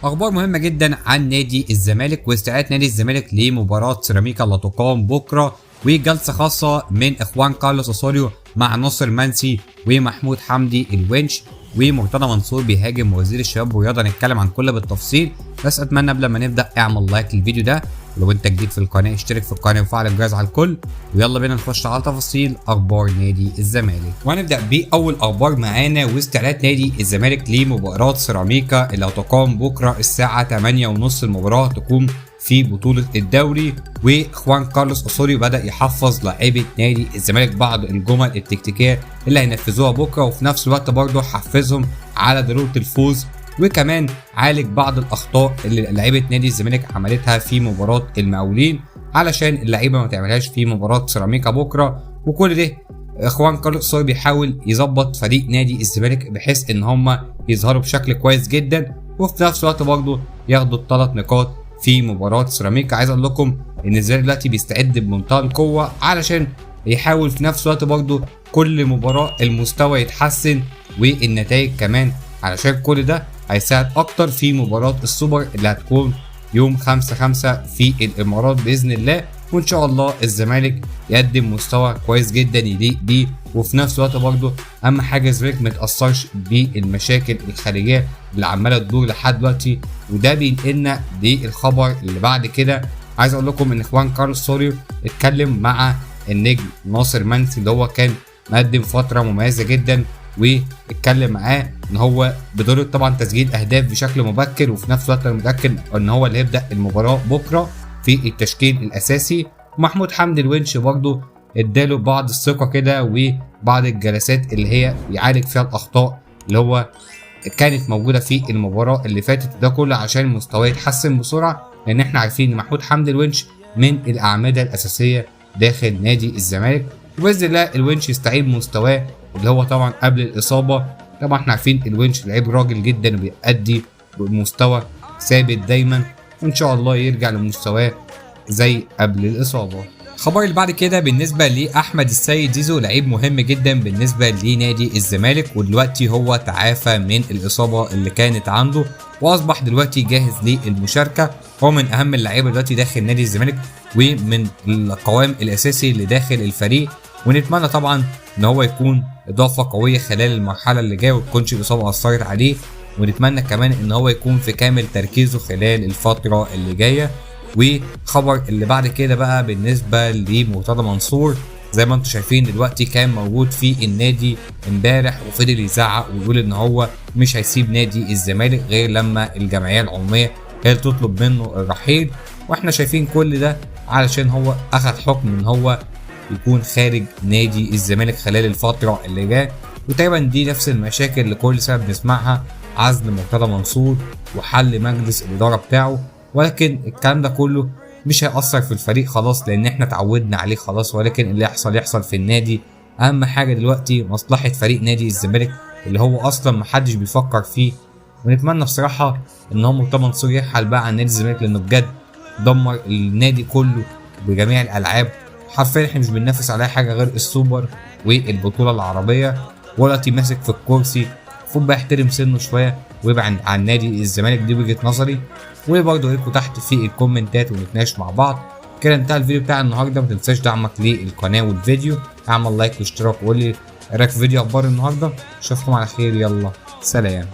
اخبار مهمة جدا عن نادي الزمالك واستعداد نادي الزمالك لمباراة سيراميكا اللي تقام بكره، وجلسه خاصة من اخوان كارلوس اوسوريو مع ناصر منسي ومحمود حمدي الونش، ومرتضى منصور بيهاجم وزير الشباب والرياضة. نتكلم عن كل بالتفصيل، بس اتمنى قبل ما نبدا اعمل like للفيديو ده، ولو انت جديد في القناة اشترك في القناة وفعل الجرس على الكل، ويلا بينا نخش على تفاصيل اخبار نادي الزمالك. وهنبدا باول اخبار معانا واستعداد نادي الزمالك لمباراة سيراميكا اللي هتقام بكره الساعة 8:30. المباراة تقوم في بطولة الدوري، وخوان كارلوس أوسوريو بدأ يحفظ لاعيبة نادي الزمالك بعض الجمل التكتيكية اللي هينفذوها بكرة، وفي نفس الوقت برضه حفزهم على ضرورة الفوز، وكمان عالج بعض الأخطاء اللي لعيبة نادي الزمالك عملتها في مباراة المقاولين علشان اللعيبة ما تعملهاش في مباراة سيراميكا بكرة. وكل ده خوان كارلوس أوسوريو بيحاول يظبط فريق نادي الزمالك بحيث ان هم يظهروا بشكل كويس جدا، وفي نفس الوقت برضه ياخدوا الثلاث نقاط في مباراة سيراميكا. عايز اقول لكم ان الزمالك دلوقتي بيستعد بمنتهى القوة علشان يحاول في نفس الوقت برضه كل مباراة المستوى يتحسن والنتائج كمان، علشان كل ده هيساعد اكتر في مباراة السوبر اللي هتكون يوم 5/5 في الامارات باذن الله. وان شاء الله الزمالك يقدم مستوى كويس جدا يليق بيه، وفي نفس الوقت برضه اهم حاجة الزمالك ما يتاثرش بالمشاكل الخارجية اللي عماله تدور لحد دلوقتي. وده بينقلنا للخبر اللي بعد كده. عايز اقول لكم ان خوان كارلوس أوسوريو اتكلم مع النجم ناصر منسي اللي هو كان مقدم فترة مميزة جدا، واتكلم معاه ان هو بضرورة طبعا تسجيل اهداف بشكل مبكر، وفي نفس الوقت انا متاكد ان هو اللي هيبدا المباراة بكره في التشكيل الاساسي. ومحمود حمدي الونش برضه اداله بعض الثقة كده وبعض الجلسات اللي هي يعالج فيها الاخطاء اللي هو كانت موجودة في المباراة اللي فاتت، ده كله عشان مستواه يتحسن بسرعة، لان احنا عارفين ان محمود حمدي الونش من الاعمدة الاساسية داخل نادي الزمالك. وباذن الله الونش يستعيد مستواه اللي هو طبعا قبل الاصابة. طبعا احنا عارفين الونش لعيب راجل جدا وبيأدي بمستوى ثابت دايما، وان شاء الله يرجع لمستواه زي قبل الاصابة. الخبر اللي بعد كده بالنسبة لاحمد السيد زيزو، لعيب مهم جدا بالنسبة لنادي الزمالك، ودلوقتي هو تعافى من الاصابة اللي كانت عنده واصبح دلوقتي جاهز للمشاركة. هو من اهم اللعيبة دلوقتي داخل نادي الزمالك ومن القوام الاساسي اللي داخل الفريق، ونتمنى طبعا ان هو يكون اضافه قوية خلال المرحلة اللي جاية وتكونش الاصابة اثرت عليه، ونتمنى كمان ان هو يكون في كامل تركيزه خلال الفترة اللي جاية. وخبر اللي بعد كده بقى بالنسبة لمرتضى منصور، زي ما انتم شايفين دلوقتي كان موجود في النادي امبارح وفضل يزعق ويقول ان هو مش هيسيب نادي الزمالك غير لما الجمعية العمومية هي اللي تطلب منه الرحيل، واحنا شايفين كل ده علشان هو اخذ حكم ان هو يكون خارج نادي الزمالك خلال الفترة اللي جاية. وتقريبا دي نفس المشاكل اللي كل سنة بنسمعها، عزل مرتضى منصور وحل مجلس الادارة بتاعه، ولكن الكلام ده كله مش هيأثر في الفريق خلاص لان احنا اتعودنا عليه خلاص، ولكن اللي يحصل يحصل في النادي. اهم حاجة دلوقتي مصلحة فريق نادي الزمالك اللي هو اصلا محدش بيفكر فيه، ونتمنى بصراحة ان هو مرتضى منصور يرحل بقى عن نادي الزمالك لانه بجد دمر النادي كله بجميع الالعاب. حرفيا احنا مش بننافس على حاجة غير السوبر والبطوله العربية، ودلوقتي ماسك في الكرسي، المفروض بقى يحترم سنة شوية ويبعد عن نادي الزمالك. دي وجهه نظري، وبرضه رايكم تحت في الكومنتات ونتناقش مع بعض. كده انتهى الفيديو بتاع النهارده، ما تنساش دعمك للقناة والفيديو، اعمل like واشتراك وقول لي رايك في فيديو اخبار النهارده. اشوفكم على خير، يلا سلام.